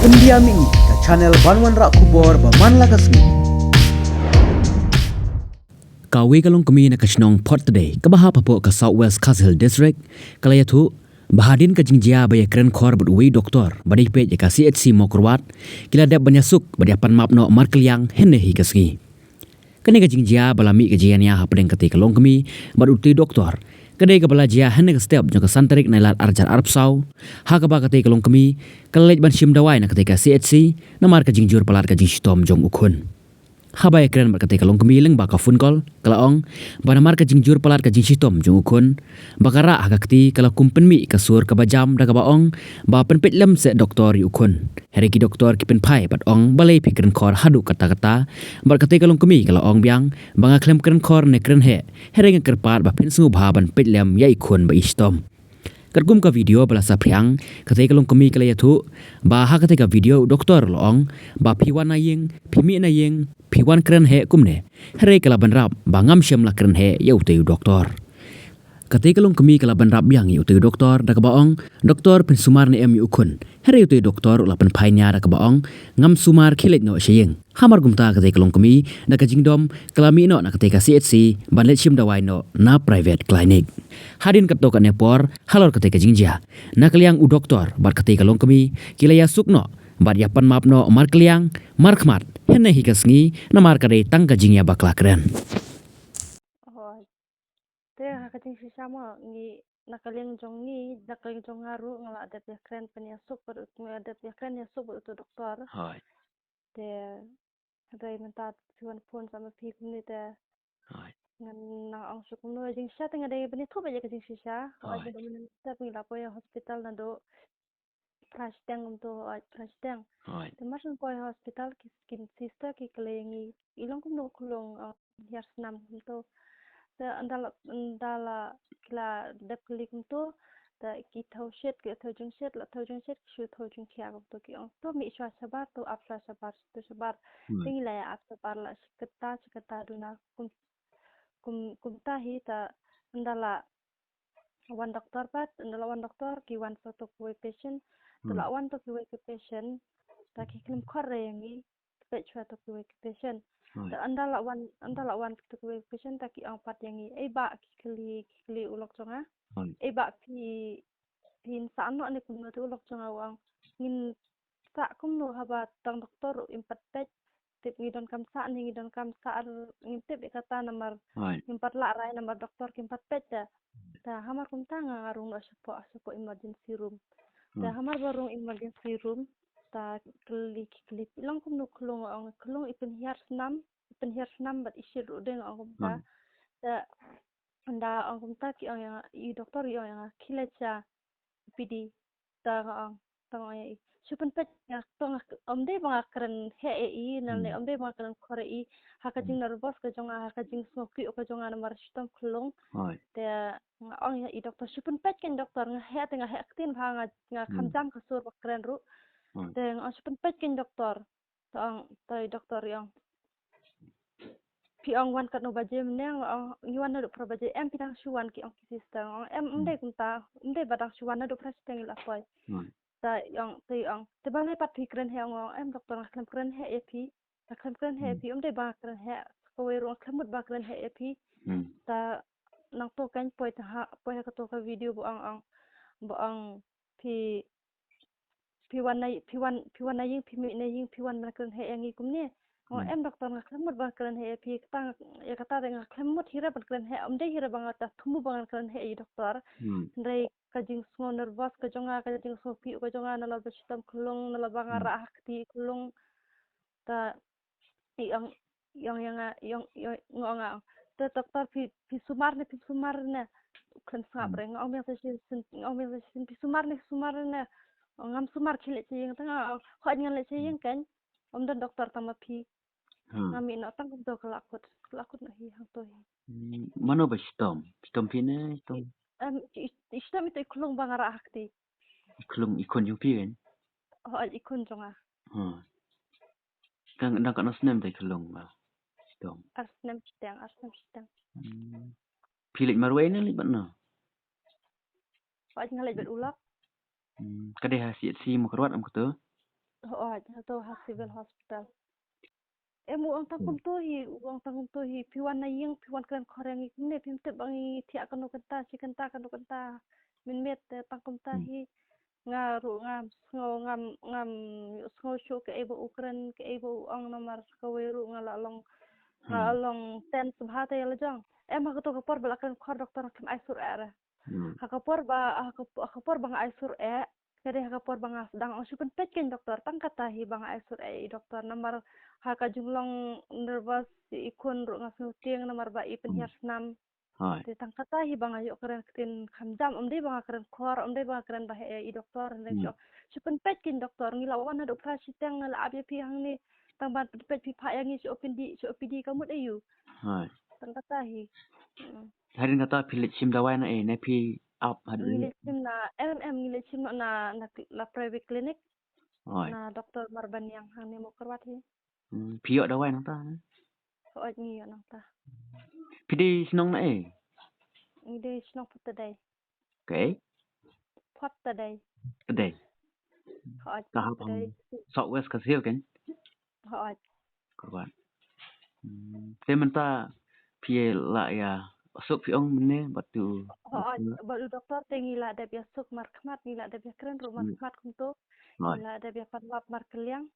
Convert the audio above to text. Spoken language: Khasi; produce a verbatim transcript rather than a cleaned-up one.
India Mini, ka channel ban wanrah khubor ba man la ka sngi. Kawei ka longkmie na ka shnong Phottdei, kaba hap hapoh ka South West Khasi Hills District, ka la ïathuh ba hadien ka jingjia ba ïakren khor bad uwei u doktor ba dei peit ïa ka C H C Mawkyrwat, ki la dep ban ïasuk bad ïapan map noh markylliang hynne hi ka sngi. Kane ka jingjia ba la mih ka jingïania hapdeng katei ka longkmie bad utei u doktor, ka dei kaba la jia hynne ka step jong ka san tarik Nailar arhajar arphew saw, ha kaba katei ka longkmie ka la leit ban shim dawai na katei ka C H C namar ka jingjur palat ka jingshitom jong u khun. Haba ïakren bad katei ka longkmie lyngba ka phone call, ka la ong ba namar ka jingjur palat ka jingshitom jong u khun, ba ka rah ha ka kti, ka la kum pynmih ka sur kaba jam da kaba ong ba pynpeit lem seh doktor ïa u khun. Hynrei ki doktor ki pynphai bad ong balei phi kren khor haduh katta katta. Bad katei ka longkmie ka la ong biang ba nga khlem kren khor ne kren heh, hynrei nga kyrpad ba phin sngewbha ban peit lem ïa i khun ba i shitom. Katkum ka video ba la saphriang, katei ka longkmie ka la ïathuh ba ha katei ka video u doktor u la ong ba phi wan na ïing, phi mih na ïing, phi wan kren heh kumne. Hynrei ka la bynrap ba ngam shym la kren heh ïa utei u doktor. Katei ka longkmie ka la bynrap biang ïa utei u doktor da kaba ong, "Doktor, phin sumar ne em ïa u khun?" Hynrei utei u doktor u la pynphai nia da kaba ong, "Ngam sumar, khie leit noh sha ïing." Hamar kumta katei ka longkmie da ka jingdom ka la mih noh na katei ka C H C ban leit shim dawai noh na private clinic. Hadien katto katne por halor katei ka jingjia, na ka liang u doktor bad katei ka longkmie ki la ïasuk noh bad ïapan map noh markylliang markhmat hynne hi ka sngi namar ka dei tang ka jingïabakla kren. Te ha ka jingshisha mo ngi, na ka liang jong ngi, na ka liang jong nga ruh nga la dep ïakren pynïasuk bad ut, nga la dep ïakren ïasuk bad utu doktor. Hooid. Te hynrei mynta phi wan phone sa ma phi kumne te. Hooid. Ngan nang ong shuh kumno, jingshisha te nga dei ban ïathuh ba ïa ka jingshisha. Hooid. Hooid. Mynta ngi la poi hospital naduh phra shiteng kumto, hooid, phra shiteng. Hooid. Te mar shu poi hospital ki, ki sister ki kylli ngi, i long kumno u khlung, uh, hiar snam kumto. Te ynda la, ynda la ki la dep kylli kumto, te ki thew shit, ki thew jingshit, la thew jingshit, ki shu thew jingkhia kumto, ki ong to mih shuwa shabar, to ap shuwa shabar, to shabar. Hmm. Te ngi la ïa ap shabar la shi katta, shi katta duna kum, kum, kumta hi te ynda la wan doktor pat, ynda la wan doktor, ki wan sa to kiwei patient. Te la wan to kiwei ki patient, te ki khlem khor re ïa ngi, ki peit shuwa to kiwei ki patient. Te ynda la wan, ynda la wan to kiwei ki patient, te ki ong pat ïa ngi, ei bah, ki kylli, ki kylli u lok jong nga. Ei bah, phi, phin sah noh ne kumno? Te u lok jong nga u ong, ngin sah kumno haba tang doktor ruh im pat peit. Tip ngi donkam sah ne ngi donkam sah, ngim tip ïa kata namar ngim pat lah rai namar doktor kim pat peit te. Te hamar kumta nga, nga rung noh shapoh, shapoh emergency room. Te hamar ba rung emergency room, te kylli, ki kylli, phi long kumno khlung, ong khlung i pynhiar snam, i pynhiar snam bad i shit ruh de, ong kumta. Te ynda ong kumta ki ong ïa nga, i doktor i ong ïa nga, khie leit sha P D. Te nga ong, te nga ong ïa i, shu pynpeit, nga, to nga, ym dei ba nga kren heh ïa i, nangne ym dei ba nga kren khor ïa i. Ha ka jingnervous ka jong nga, ha ka jingsngewkyiuh ka jong nga namar shitom khlung. Te nga ong ïa i doktor, shu pynpeit kein doktor, nga heh te nga heh ktien bha, nga, nga kham jam ka sur ba kren ruh. Te nga ong shu pynpeit kein doktor. Te ong, te i doktor i ong, phi ong wan katno baje mynne? Nga ong ngi wan naduh phra baje. Em phi dang shu wan? Ki ong ki sister. Nga ong em, ym dei kumta, ym dei ba dang shu wan, naduh phra shiteng ngi la poi. Te i ong, te i ong, te balei pat phi kren heh? Nga ong em doktor, nga khlem kren heh ïa phi. Nga khlem kren heh ïa phi, ym dei ba nga kren heh. Kawei ruh nga khlem mut ba nga kren heh ïa phi. Te nangto kein poi te ha, poi ha kato ka video ba ong, ong, ba ong phi, phi wan na, phi wan, phi wan na ïing, phi mih na ïing, phi wan ban kren heh ïa ngi kumne. Nga ong em doktor, nga khlem mut ban kren heh ïa phi, kata, ïa kata te nga khlem mut hi re ban kren heh, ym dei hi re ba nga ta thmu ba ngan kren heh ïa i doktor. Hynrei ka jingsngew nervous ka jong nga, ka jingsngewkyiuh ka jong nga, nalor ba shitom khlung, nalor ba nga rah ha kti khlung. Te i ong, i ong ïa nga, i ong, i ong, nga ong nga, te doktor phi, phi sumar ne, phi sumar ne? Khlem sngap re, nga ong biang sa shisien, nga ong biang sa shisien, phi sumar ne, sumar ne? Ong ngam sumar, khie leit sha ïing. Te nga ong hooid ngan leit sha ïing kein, ym don doktor tang ma phi. Nga mih noh tang kumto, ka la kut, ka la kut noh hi hangto hi. Mano ba shitom? Shitom phi ne shitom? Em, i, i shitom ito i khlung ba nga rah ha kti. I khlung, i khun jong phi kein? Hooid, i khun jong nga. Dang, dang katno snem te khlung ba shitom? Ar snem shiteng, ar snem shiteng. Phi leit marwei ne leit bad no? Hooid, nga leit bad u lok. Ka dei ha C H C Mawkyrwat em kato? Hooid, hato ha civil hospital. Em, u ong tang kumto hi, u ong tang kumto hi, phi wan na ïing, phi wan kren khor ïa ngi kumne, phim tip ba ngi thiah kano kynta, shi kynta kano kynta. Mynmiet te tang kumta hi, nga ruh ngam sngew, ngam, ngam sngew shuh kaei ba u kren, kaei ba u ong, namar kawei ruh nga la long, nga long tense bha te ïa la jong. Em, ha kato ka por ba la kren khor doktor kim ai sur eh re. Ha ka por ba, ha ka, ha ka por ba nga ai sur eh, ka dei ha ka por ba nga sdang ong shu pynpeit kein doktor, tang kata hi ba nga ai sur eh i doktor, namar ha ka jinglong nervous i khun ruh nga sngewtieng namar ba i pynhiar snam. Te tang kata hi ba nga ïoh kren ktien kham jam, ym dei ba nga kren khor, ym dei ba nga kren ba heh ïa i doktor, hynrei shu, shu pynpeit kein doktor, ngi la wan naduh phra shiteng, ngi la ap ïa phi hangne, tang ban pynpeit phi phah ïa ngi sha O P D, sha O P D ka mut aiu. Tang kata hi. Mm. Hadien kata phi leit shim dawai na ei, ne phi ap haduh Ngi leit shim na, em, em, ngi leit shim na, na, na private clinic. Na doktor Marbaniang hangne Mawkyrwat hi. Hmm, phi ïoh dawai nangta, ne? Hooid, ngi ïoh nangta. Phi dei shnong na ei? Ngi dei shnong Phottadei. Kaei? Phottadei. Phottadei. Hooid, ka hap Phottadei. South West Khasi Hills kein? Hooid. Kyrwat. Hmm, te mynta phi la ïa suk phi ong mynne bad u Hooid, bad u doktor te ngi la dep ïa suk markhmat, ngi la dep ïa kren ruh markhmat kumto. Ngi la dep ïa pan map markylliang.